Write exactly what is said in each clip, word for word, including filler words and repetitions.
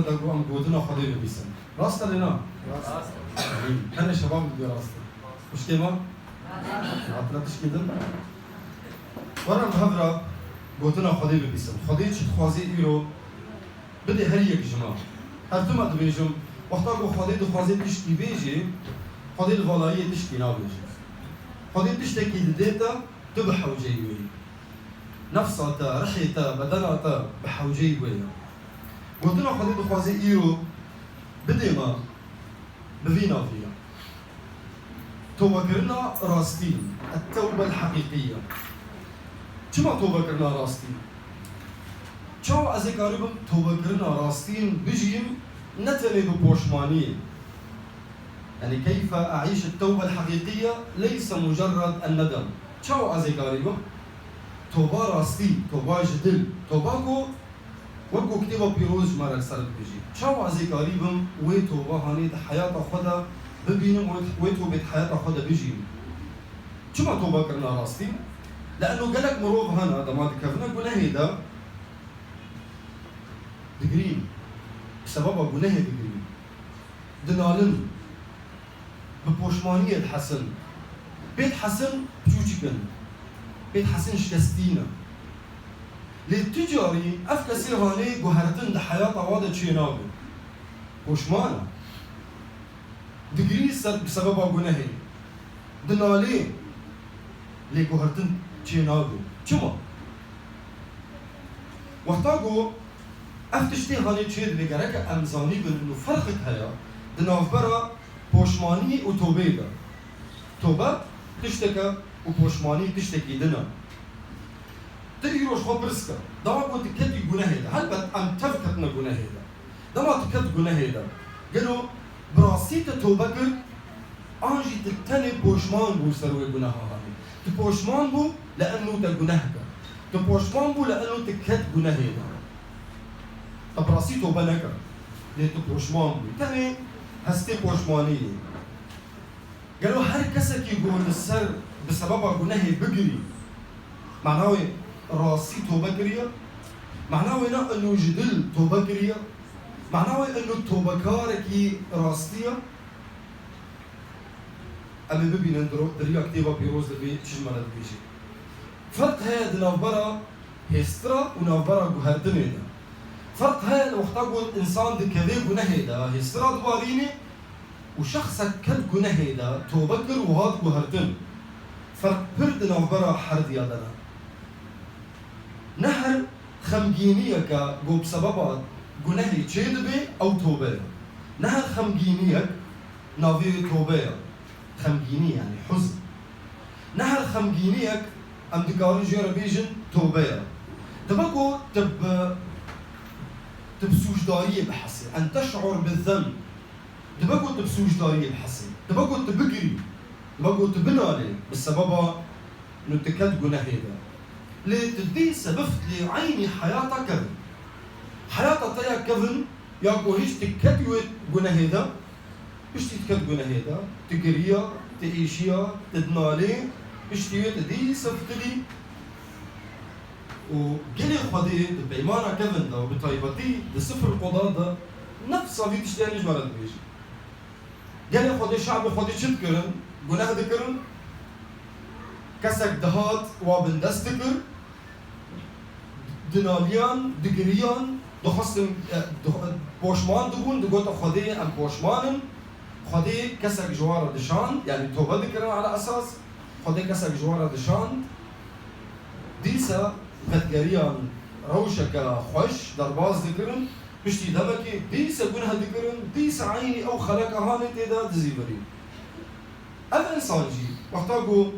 de ku em gotina Xwedê bibîsin. Rast e lê na? Rast. Tenê şebab dibê rast e. Xwişkê me? Hatine tişkî din? Werin bi hev re gotina Xwedê bibîsin. Xwedê çi dixwazê îro bidê her yek ji me. Her tim dibêjim, wexta ku Xwedê dixwazê tişkî bêjê, Xwedê li valayiyê tişkî nabêje. Xwedê tiştekî didê te, tu bi hewceyî wê yî. Nefsa te, rihê te, bedena te bi hewceyî wê ye. Gotina Xwedê dixwaze îro bidê me bi vî navî ye. Tobekirina rastî, et-tewbe el-heqîqiye. Çima tobekirina rastî? Çawa ez ê karîbim tobekirina rastîn bijîm, ne tenê bi poşmaniyê? Yani, keyfe e'îş et-tewbe el-heqîqiye leyse mucerred en-nedem. Çawa ez ê karîbim? Toba rastî, toba ji dil, toba ku wek ku Kitêba Pîroz ji me re li ser dibêjî. Çawa ez ê karîbim wê toba hanê di heyata xwe de bibînim, wê, wê tobê di heyata xwe de bijînim? Çima toba kirina rastî? Le'nno gelek mirov hene, dema dikevine gunehê de, digirîn. Bi sebeba gunehê digirîn. Dinalin. Bi poşmaniyê dihesin. Pê dihesin piçûçik in. Pê dihesin şikestî ne. Lê tu carî ev kesê hanê guhertin di heyata wa de çênabe. Poşman e. Digirî ser, bi sebeba gunehê. Dinalê, lê guhertin çênabe. Çima? Wexta ku ev tiştê hanê çêdibe, gereke em zanîbin û ferqek heye di navbera poşmanî û tobeyê de. Tobe tiştek e û poşmanî tiştekî din e. Tu îro ji xwe pirs ke, dema ku tu ketî gunehê de, helbet em tev ketine gunehê de. Dema tu ket gunehê de, gelo bi rastî te tobe kir, an jî tu tenê poşman bû ser wê guneha hanê? Tu poşman bû, le'nno te guneh kir. Tu poşman bû, le'nno tu ket gunehê de. Te bi rastî tobe nekir. Lê tu poşman bû. Tenê hestê poşmanî ye. Gelo her kesekî ku li ser bi sebeba gunehê bigirî, mana wê rastî tobe kiriye? Mana wê ne eno ji dil tobe kiriye? Mana wê eno tobekarekî rastî ye? Em ê bibînin diro-, di riya Kitêba Pîroz de bê çi ji me re dibêje. Ferq heye di navbera hêstira û navbera guhertinê de. Ferq heye li wexta ku însan dikeve gunehê de, hêstira dibarîne û şexsek ket gunehê de, tobe kir û hat guhertin. Ferq pir di navbera herdiya de ne. Ne her xemgîniyeke ku bi sebeba gunehê çêdibe, ew tobe ye. Ne her xemgîniyek navê wê tobe ye. Xemgînî, yani huzn. Ne her xemgîniyek em dikarin jê re bêjin tobe ye. Dibe ku tu bi, tu bi sûcdariyê bihesî. En teş'ur bi-zenb. Dibe ku tu bi sûcdariyê bihesî. Dibe ku tu bigirî. Dibe ku tu binalê. Bi sebeba nu tu ket gunehê de. Lê tu dîse biftilî eynî heyata kevin. Heyata te ya kevin, ya ku hişt tu ketî wê gunehê de, piştî tu ket gunehê de, tu giriya, tu êşiya, tu dinalê, piştî wê tu dîse fitilî. Û gelê Xwedê di peymana kevin de û bi taybetî di Sifr Quda de nefsa vî tiştê ji me re dibêje. Gelê Xwedê, şe'bê Xwedê çi dikirin? Guneh dikirin. Kesek dihat, wa bindest dikir. Dinaliyan, digiriyan, dixwestin, e, dix-, poşman dibûn, digote Xwedê, em poşman in. Xwedê kesek ji wan re dişand, yani tobe dikirin ala esas. Xwedê kesek ji wan re dişand. Dîsa vedigeriyan rewşeke xweş derbas dikirin. Piştî demekê dîse guneh dikirin, dîse eynî ew xeleka hanê tê de dizîvirîn. Ev însan jî wexta ku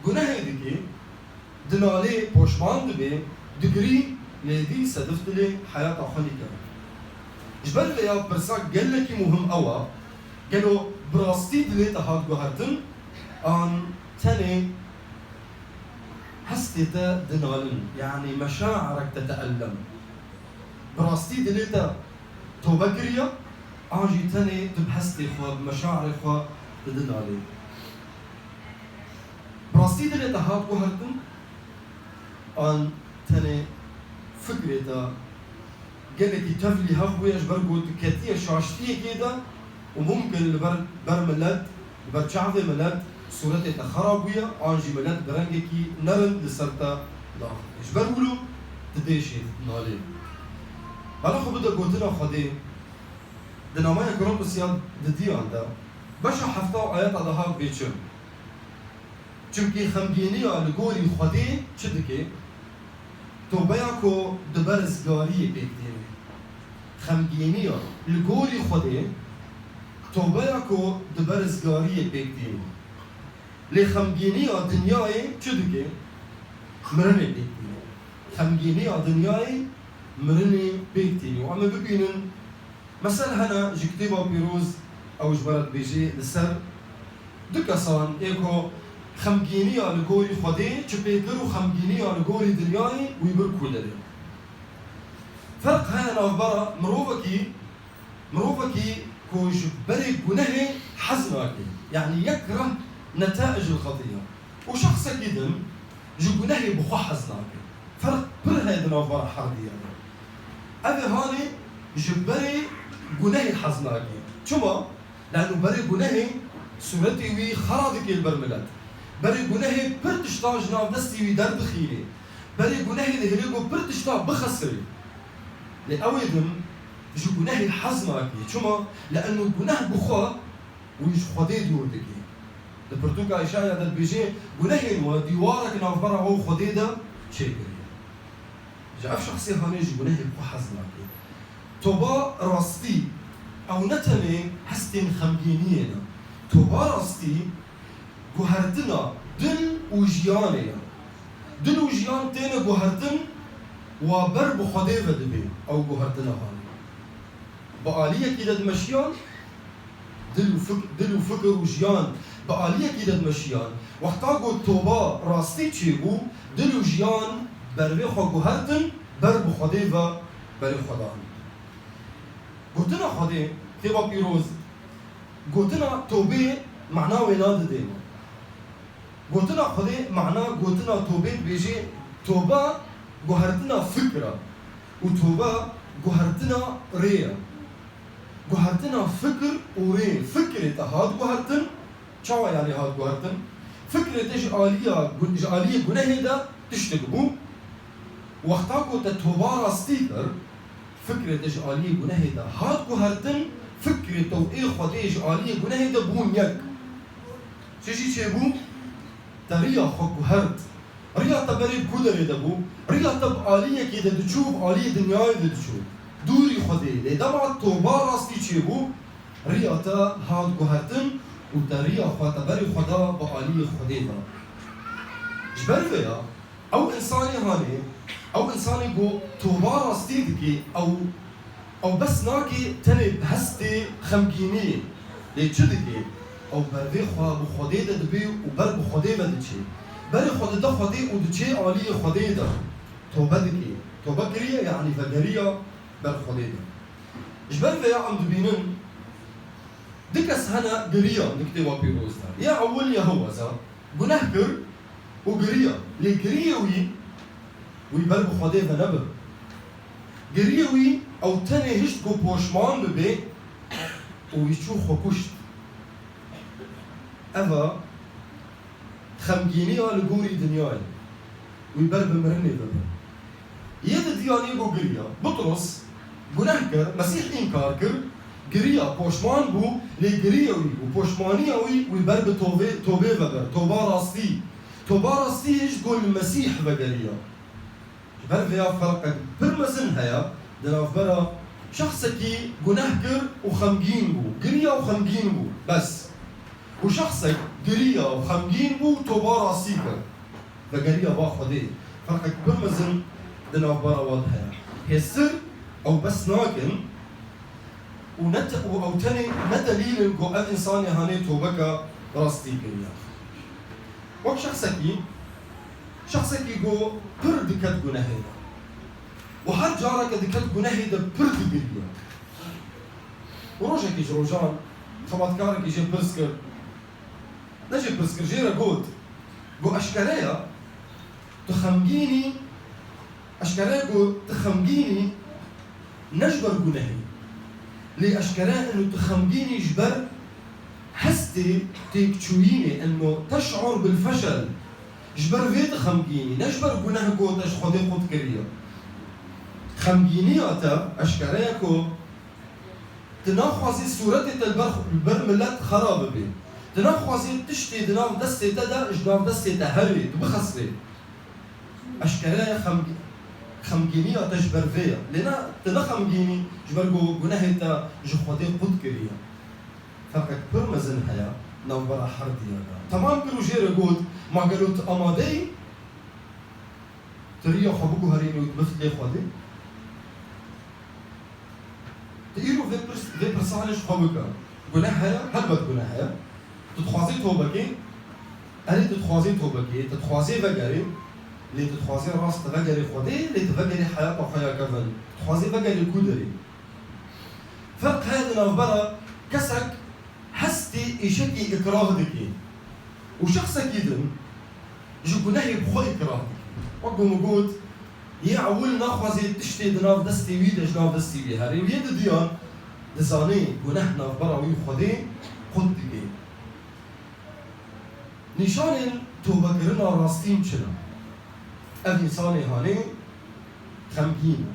gunehê dike, dinalê, poşman dibe, digirî, lê dîse diftilê heyata xwe nîkeve. Ji ber vê ya pirsa gelekî muhim ew e, gelo bi rastî dilê te hat guhertin, an tenê hestê te dinalin, yanî meşairek te teellem. Bi rastî dilê te tobe kiriye, an jî tenê tu bi hestê xwe, bi meşairê xwe tu dinalê. Bi rastî dilê te hat guhertin, an tenê fikrê te Gelekî tevlî hebûye ji ber ku tu ketiye şaştiyekê de û mumkin li ber, ber milet, li ber çavê milet sûretê te xera bûye, an jî milet bi rengekî nerind li ser te daxike. Ji ber wilo tu dê şêt nalê. Bala xwe bide gotina Xwedê. Di namaya Korintos ya didiyan de, beşa hefta û ayeta dehê bê çi? Çimkî xemgîniya li gorî Xwedê çi dike? Tobeya ku di berizgariyê pêk tîne. Xemgîniya li gorî Xwedê, tobeya ku di berizgariyê pêk tîne. Lê xemgîniya dinyayê çi dike? Mirinê pêk tîne. Xemgîniya dinyayê mirinê pêk tîne. Û em ê bibînin, Mesel hene ji Kitêba Pîroz, ew ji we re dibêje, li ser du kesan ê ku xemgîniya li gorî Xwedê çi pê kir û xemgîniya li gorî dinyayê wî bir ku derê. Ferq heye navbera mirovekî, mirovekî ku ji berê gunehê hez nake, yanî yekreh netaic el-xetiye, û şexsekî din ji gunehê bi xwe hez nake. Ferq pir heye di navbera her diya de. Ev ê hanê ji berê gunehê hez nake. Çima? Lano berê gunehê sûretê wî xera dike li ber milet. Berê gunehê pir tişta ji nav destê wî derdixîne. Berê gunehê dihêle ku pir tişta bixesirê. Lê ew ê din ji gunehê hez nake. Çima? Lano guneh bi xwe wî ji Xwedê dûr dike. Di pirtûka Îşaya de dibêje, gunehên we dîwarek navbera we û Xwedê de çêkiriye. Ji ev şexsê hanê ji gunehê xwe hez nake. Toba rastî, ew ne tenê hestên xemgîniyê ne. Toba rastî guhertina dil û jiyanê ye. Dil û jiyan têne guhertin, wa ber bi Xwedê ve dibe ew guhertina hanê. Bi aliyekî de dimeşiyan, dil û fik-, dil û fikir û jiyan bi aliyekî de dimeşiyan. Wexta ku toba rastî çêbû, dil û jiyan bervê xwe guhertin, ber bi Xwedê ve berê xwe dan. Gotina Xwedê, Kitêba Pîroz, gotina tobê mana wê nadidê me. Gotina Xwedê, mana gotina tobê dibêje, toba guhertina fikra û toba guhertina rê ye. Guhertina fikir û rê. Fikrê te hat guhertin, çawa yanî hat guhertin? Fikrê te ji aliya gun-, ji aliyê gunehê de tiştek bû. Wexta ku te toba rastî kir, fikrê te ji aliyê gunehê de hat guhertin, fikrê te û ê Xwedê ji aliyê gunehê de bûn yek. Çi jî çêbû? Te riya xwe guhert. Riya te berê ku derê de bû? Riya te bi aliyekê de diçû, bi aliyê dinyayê de diçû. Dûrî Xwedê. Lê dema toba rastî çêbû, riya te hat guhertin û te riya xwe te berê xwe da bi aliyê Xwedê de. Ji ber vê ya, Ew însanê hanê, ew însanê ku toba rastî dike, ew, ew bes nake tenê bi hestê xemgîniyê. Lê çi dike? Ew bervê xwe bi Xwedê de dibe û ber bi Xwedê ve diçe. Berê xwe dide Xwedê û diçe aliyê Xwedê de. Tobe dike. Tobe kiriye, yanî vegeriya ber Xwedê de. Ji ber vê ya em dibînin, du kes hene giriyan di Kitêba Pîroz de. Ya ewil Yehowa e. Guneh kir û giriya. Lê giriyê wî, wî ber bi Xwedê ve nebir. Giriyê wî ew tenê hişt ku poşman bibe û wî çû xwe kuşt. Eva xemgîniya li gorî dinyayê. Wî ber bi mirinê ve bir. Yê di diyanê ku giriya. Butros guneh kir, Mesîh înkar kir, giriya, poşman bû, lê giriyê wî û poşmaniya wî, wî ber bi tobê, tobê ve bir. Toba rastî. Toba rastî ji ku li Mesîh vegeriya. Ji ber vê ya ferqek pir mezin heye di navbera şexsekî guneh kir û xemgîn bû, giriya û xemgîn bû, bes. Û şexsek giriya û xemgîn bû û toba rastî kir. Vegeriya ba Xwedê. Ferqek pir mezin di navbera wan heye. Hêsir ew bes nakin û ne te-, û ew tenê ne delîl in ku ev însanê hanê tobeka rastî kiriye. Wek şexsekî, şexsekî ku pir diket gunehê de. Û her careke diket gunehê de pir digiriye. Û rojekî ji rojan xebatkarekî jê pirs kir. Ne jê pirs kir, jê re got, got, eşkere ye, tu xemgîn î, eşkere ye ku tu xemgîn î Ne ji ber gunehê. Lê eşkere eno tu xemgîn î ji ber hestê têkçûyînê, eno teş'ur bil feşel. Ji ber vê tu xemgîn î, ne ji ber guneh ku te ji Xwedê qut kiriye. Xemgîniya te eşkere ye ku tu naxwazî sûretê te li ber, li ber milet xera bibe. Tu naxwazî tiştê di nav destê te de ji nav destê te herê, tu bixesirê. Eşkere ye xem-, xemgîniya te ji ber vê ye. Lê ne, tu ne xemgîn î ji ber ku gunehê te ji Xwedê qut kiriye. Ferqek pir mezin heye navbera her diya de. Temam kir û jê re got, ma gelo tu amade yî? Tu riya xwe biguherînî û tu bifitî Xwedê? Tu îro vê pirs-, vê pirsa ji xwe bike. Guneh heye? Helbet guneh heye. Tu dixwazî tobekî? Erê, tu dixwazî tobekî, tu dixwazî vegerî, lê tu dixwazî rast tu vegerî Xwedê, lê tu vegerî heyata xwe ya kevin. Tu dixwazî vegerî ku derê? Ferq heye di navbera kesek hestê êşekî îkrah dike û şexsekî din ji gunehê bi xwe îkrah dike. Wek ku min got, yê ewil naxwazê tiştê di nav destê wî de ji nav destê wî herê û yê didiyan dizanê guneh navbera wî û Xwedê qut dike. Nîşanên tobekirina rastîn çi ne? Ev însanê hanê xemgîn e.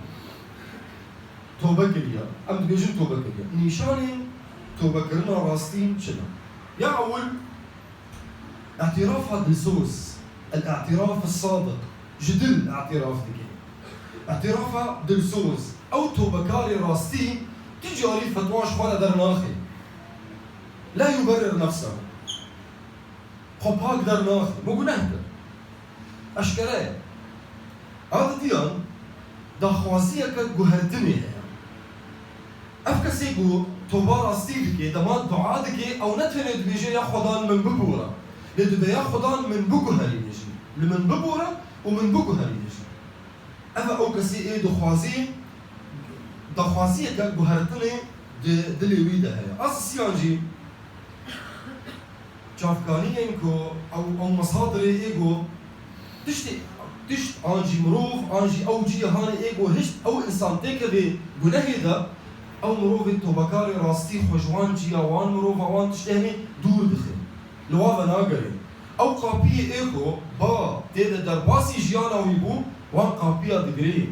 Tobe kiriye. Em dibêjin tobe kiriye. Nîşanên tobekirina rastîn çi ne? Ya ewil, îtîrafa dilsoz, el-îtîraf sadiq, ji dil îtîraf dike. Îtîrafa dilsoz, ew tobekarê rastî tu carî fetwa ji xwe re dernaxe. La yuberrir nefsehu. Xwe pak dernaxe. Min guneh kir. Eşkere ye. A didiyan daxwaziyeke guhertinê heye. Ev kesê ku toba rastî dike, dema dua dike, ew ne tenê dibêje ya Xwedan min bibore, lê dibe ya Xwedan min biguherîne jî. Li min bibore û min biguherîne jî. Ev e ew kesê ê dixwazî, daxwaziyeke guhertinê di dilê wî de heye. A sisiyan jî çavkaniyên ku ew, ew mesadirê ê ku tiştê, tişt an jî mirov, an jî ew cîhanê ê ku hişt ew însan têkevê gunehê de, ew mirovê tobekarê rastî xwe ji wan cîya, wan mirova, wan tiştê hemî dûr dixe. Li wa venagerê. Ew qapiyê ê ku ba tê de derbasî jiyana wî bû, wan qapiya digirê.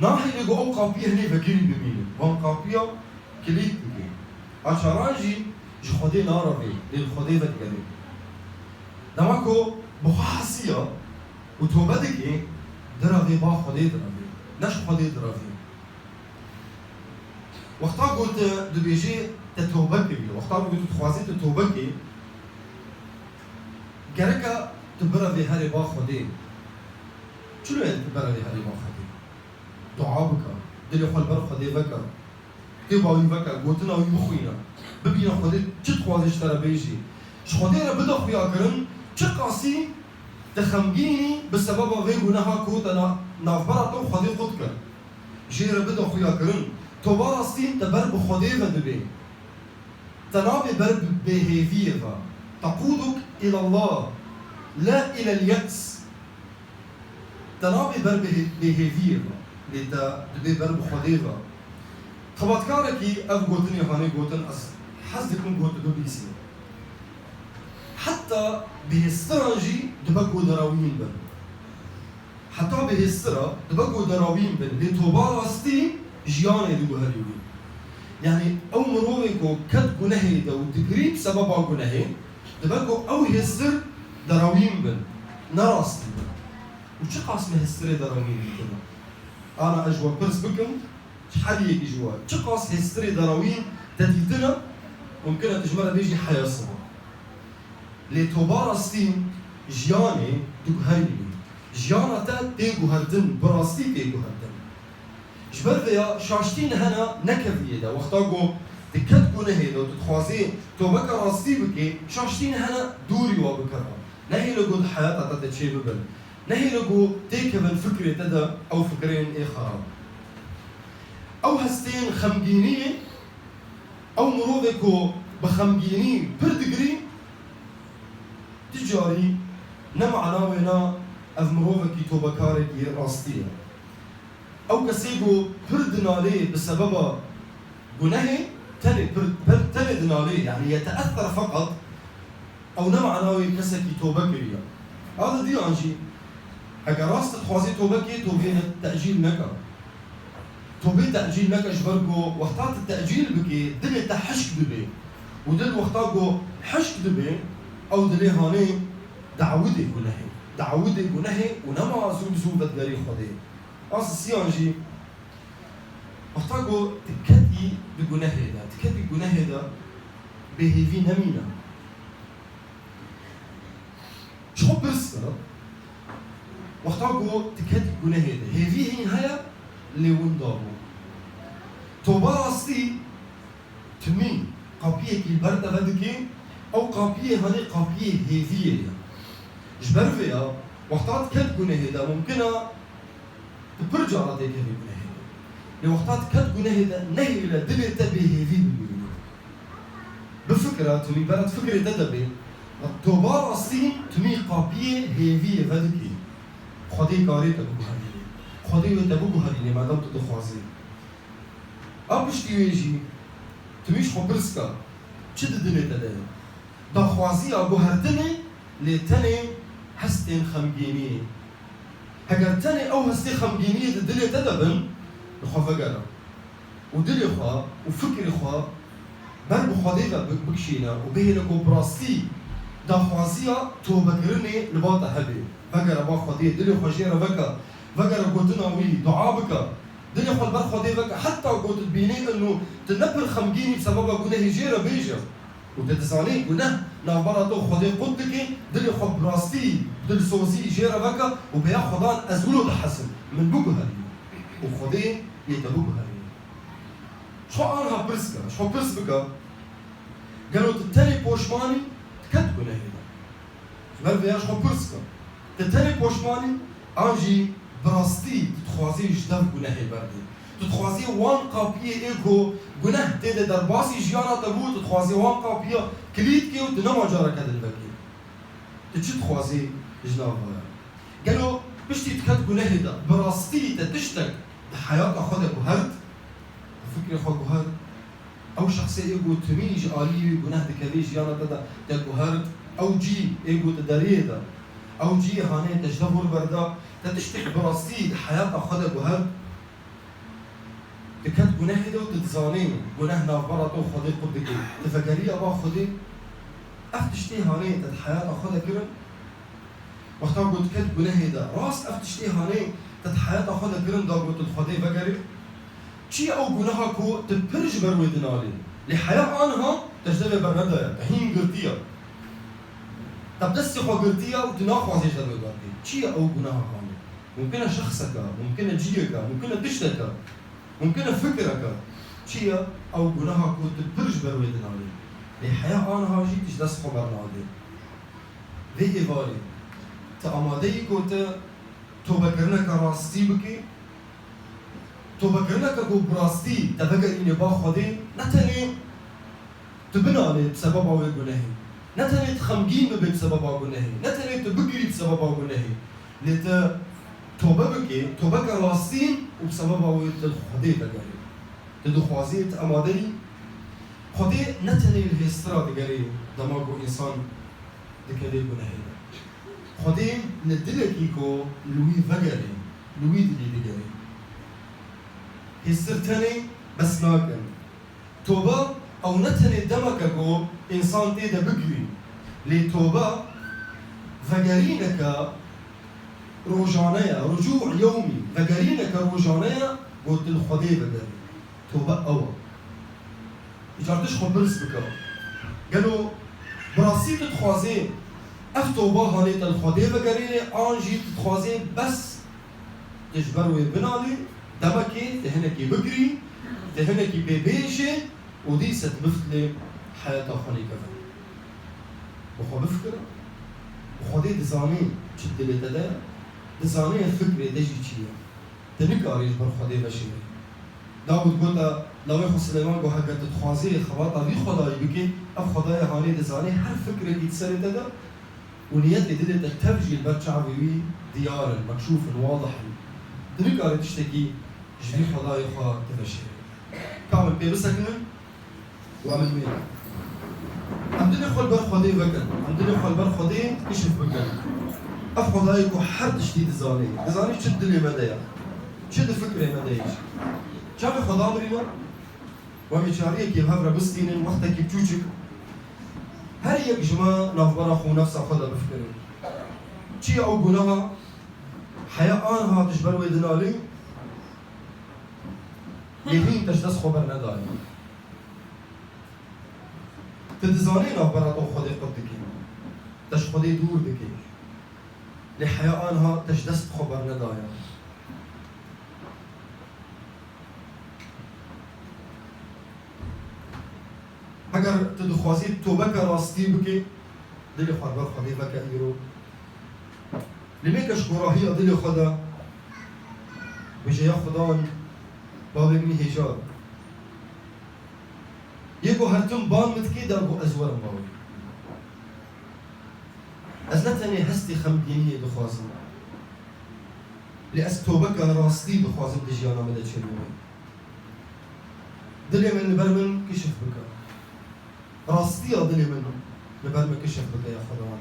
Nahêle ku ew qapiyê hinê vekirî bimîne. Wan qapiya kilît dike. A çaran jî ji Xwedê narevê, lê li Xwedê vedigere. Dema ku bi xwe hesiya û tobe dike, direvê ba Xwedê direvê. Ne ji Xwedê direvê. Wexta ku tu dibêjî te tobe kiriye, wexta ku tu dixwazî tu tobe kî, gereke tu birevê herê ba Xwedê. Çilo ye tu birevê herê ba Xwedê? Dua bike, dilê xwe li ber Xwedê veke, kitiba wî veke, gotina wî bixwîne, bibîne Xwedê çi dixwaze ji te re bêjî. Ji Xwedê re bide xuyakirin, çiqasî te xemgîn î bi sebeba vê guneha ku te na-, navbera te û Xwedê qut kir. Jê re bide xuyakirin. Toba rastîn te ber bi Xwedê ve dibe. Te nabe ber bi bêhêviyê ve. Teqûduk îlallah, la îlel ye's. Te nabe ber bi hê-, bêhêviyê ve. Lê te dibe ber bi Xwedê ve. Xebatkarekî ev gotinê hanê gotin, ez hez dikim ku tu bibîsî. Heta bihêstiran jî dibe ku derawîn bin. Heta bihêstira dibe ku derawîn bin, lê toba rastî jiyanê diguherî wî. Yanî ew mirovê ku ket gunehê de û digirî bi sebeba gunehê, dibe ku ew hêstir derawîn bin, ne rastî bin. Û çiqas me hêstirê derawîn dîtine? Ana ez ji we pirs bikim, ji her yekî ji we, çiqas hêstirê derawîn te dîtine, mumkin e tu ji me re bêjî heya siba. Lê toba rastî jiyanê diguherînî. Jiyana te tê guhertin, bi rastî tê guhertin. Ji ber vêya şaştî nehene nekeviyê de. Wexta ku tu ket gunehê de û tu dixwazî tobeke rastî bikî, şaştî nehene dûrî wa bikeve. Nehêle ku di heyata te de çêbibin. Nehêle ku têkevin fikrê te de ew fikrên ê xerab. Ew hestên xemgîniyê, ew mirovê ku bi xemgînî pir digirî, ti carî ne mana wêna ev mirovekî tobekarekî rastî ye. Ew kesê ku pir dinalê bi sebeba gunehê, tenê pir, pir, tenê dinalê, yanî yeteether feqet, ew ne mana wê kesekî tobe kiriye. A di diyan jî, heke rast dixwazî tobe kê, tobê ne tecîl neke. Tobê tecîl neke ji ber ku wexta tu tecîl bikê, dilê te hişk dibe. Û dil wexta ku hişk dibe, ew dilê hanê dawidê gunehê. Dawidê gunehê û nema zû bi zû vedigerî Xwedê. A sisiyan jî, wexta ku tu ketî di gunehê de, tu ketî gunehê de, bêhêvî nemîne. Ji xwe pirs ke, wexta ku tu ketî gunehê de, hêvî hîn heye, lê winda bû. Toba rastî timî qapiyekî li ber te vedike, ew qapiyê hanê qapiyê hêviyê ye. Ji ber vê ya, wexta tu ket gunehê de, mumkin e tu pir cara têkevî gunehê de. Lê wexta tu ket gunehê de, nehêle dilê te bêhêvî bimîne. Bifikire, tu li ber fikrê te de bê. Toba rastî timî qapiyê hêviyê vedikî. Xwedê karê te biguherînê. Xwedê wê te biguherînê, madem tu dixwazî. A piştî wê jî, tu mî ji xwe pirs ke, çi di dilê te de ye? Daxwaziya guhertinê, lê tenê hestên xemgîniyê. Heger tenê ew hestê xemgîniyê di dilê te de bin, li xwe vegere. Û dilê xwe û fikrê xwe ber bi Xwedê ve bi-, bikişîne û bihêle ku bi rastî daxwaziya tobekirinê li ba te hebe. Vegere ba Xwedê, dilê xwe jê re veke, vegere gotina wî, dua bike. Dilê xwe li ber Xwedê veke, heta ku tu dibînî ino tu ne pir xemgîn î bi sebeba gunehê jê re bêje. Û tu dizanî guneh navbera te û Xwedê qut dike, dilê xwe bi rastî, dilsozî jê re veke û bi ya Xwedan ez wilo dihezim, min biguherîne. Û Xwedê yê te biguherîne. Ji xwe aniha pirs ke, ji xwe pirs bike, gelo tu tenê poşman î, tu ket gunehê de? Ji ber vê ya ji xwe pirs ke, tu tenê poşman î, an jî bi rastî tu dixwazî ji dev gunehê berdî? Tu dixwazî wan qapiyê ê ku guneh tê de derbasî jiyana te bû, tu dixwazî wan qapiya kilît kê û tu nema careke din vekî? Tu çi dixwazî ji nav vaya? Gelo piştî tu ket gunehê de, bi rastî te tiştek di heyata xwe de guhert? Fikrê xwe guhert. Ew şexsê ê ku timî ji alî wî guneh dikevê jiyana te de te guhert. Ew cî ê ku di deriyê de, ew cî hanê te ji dev wir berda, te tiştek bi rastî di heyata xwe de guhert? Tu ket gunehê de û tu dizanî guneh navbera te û Xwedê qut dike. Tu vegeriya ba Xwedê? Ev tiştê hanê te di heyata xwe de kirin? Wexta ku tu ket gunehê de, rast ev tiştê hanê te di heyata xwe de kirin da ku tu li Xwedê vegerî? Çi ye ew guneha ku tu pir ji ber wê dinalî? Lê heya aniha te ji devê bernedaye, te hîn girtiye. Te bi destê xwe girtiye û tu naxwazî ji devê derkevî. Çi ye ew guneha hanê? Mumkin e şexseke, mumkin e ciyeke, mumkin e tişteke, mumkin e fikreke. Çi ye ew guneha ku tu pir ji ber wê dinalî? Lê heya aniha jî tu ji dest xwe bernadî. Vê êvarê, tu amade yî ku tu tobekirineke rastî bikî? Tobekirineke ku bi rastî te vegerîne ba Xwedê, ne tenê tu binalê bi sebeba wê gunehê, ne tenê tu xemgîn bibê bi sebeba gunehê, ne tenê tu bigirî bi sebeba gunehê, lê tu tobe bikê, tobeke rastîn û bi sebeba wê tu li Xwedê vegerî. Tu dixwazî, tu amade yî? Xwedê ne tenê li hêstira digerê dema ku însan dikevê gunehê de. Xwedê li dilekî ku li wî vegerê, li wî dilî digerê. Hêstir tenê bes nakin. Tobe ew ne tenê demeke ku însan tê de bigirî, lê tobe vegerîneke rojane ye, rucû yewmî, vegerîneke rojane ye, ku tu li Xwedê vegerî. Tobe ew e. Îcar tu ji xwe pirs bike. Gelo bi rastî tu dixwazê ev toba hanê te li Xwedê vegerînê, an jî tu dixwazê bes tu ji ber wê binalî, demekê tu hinekî bigirî, tu hinekî pê bêjê û dîse tu biftilê heyata xwe nêkeve? Bi xwe bifikire. Xwedê dizanê çi dilê te de ye, dizanê fikrê te jî çi ye. Tu nikarî ji ber Xwedê veşêrî. Dawid gote lawê xwe Silêman, got, heke tu dixwazî xebata vî Xwedayî bikî, ev Xwedayê hanê dizanê her fikrekî di serê te de û niyetê dilê te tev jî li ber çavê wî diyar in, mekşûf in, wadih in. Tu nikarî tiştekî Ji vî Xwedayê xwe diveşêrin. Ka min pê bisekinin û em ê wê. Em dilê xwe li ber Xwedê vekin. Em dilê xwe li ber Xwedê kişif bikin. Ev Xwedayê ku her tiştî dizanê. Dizanî çi dilê me de ye. Çi di fikrê me de ye. Çavê Xweda mirîne. Û em ê çariyekê bi hev re bistînin, wextekî biçûçik. Her yek ji me navbera xwe û nefsa xwe de bifikirin. Çi ye ew gunaha? Heya anha tu ji ber wê dinalî, lê hîn te ji dest xwe bernedayê. Tu dizanî navbera te û Xwedê qut dikî. Te ji Xwedê dûr dikî. Lê heya anha te ji dest xwe bernedayê. Heger tu dixwazî tobeke rastî bikî, dilê xwe li ber Xwedê veke îro. Lê mêke ji korahiya dilê xwe de bêje, ya Xudan, bavê min hêja. Yê ku her tim ban min dikê, da ku ez werim bavê. Ez ne tenê hestê xemgîniyê dixwazim, lê ez tobeke rastî dixwazim di jiyana min de çêbibe. Dilê min li ber min kişif bike. Rastiya dilê min li ber min kişif bike, ya Xudan.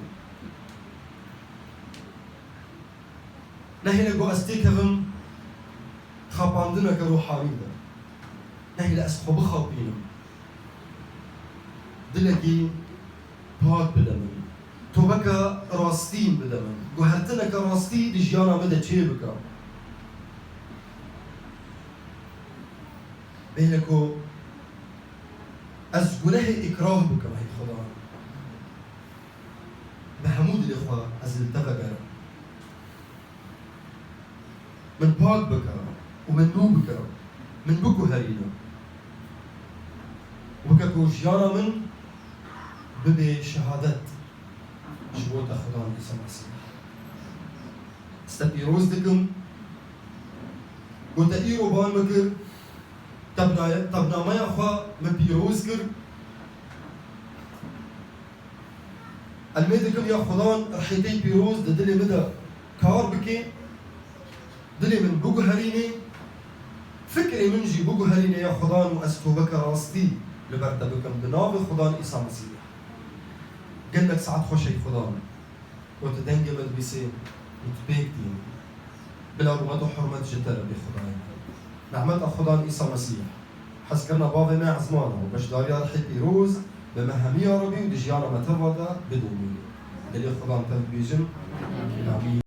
Nehêle ku ez têkevim xapandineke ruhanî de. Nehêle ez xwe bixapînim. Dilekî pak bide min. Tobeke rastîn bide min. Guhertineke rastî di jiyana min de çê bike. Bêhne ku ez gunehê îkrah bikim, hey Xuda. Bi hemû dilê xwe ez li te vegerim. Min pak bike û min nû bike, min biguherîne. Bike ku jiyana min bibe şehadet ji bo te, Xudan Îsa Mesîh. Ez te pîroz dikim ku te îro ban min kir, tebnaya-, tebnameya xwe min pîroz kir. Ez lê dikim ya Xudan rihê te pîroz di dilê min de kar bike, dilê min biguherîne, fikrê min jî biguherîne ya Xudan û ez tobeke rastî li ber te bikim di navê Xudan Îsa Mesîh. Gelek saet xweş ey Xudan. Û tu dengê me dibîsî û tu pêk tînî. Bila rûmet û hurmet ji te re bê Xwedayê. Nehmeta Xudan Îsa Mesîh, hezkirina Bavê me ezmana û beşdariya Rihê Pîroz bi me hemiya re bî û di jiyana me teva de bidomîne. Dilê Xudan tev dibêjin. Amîn.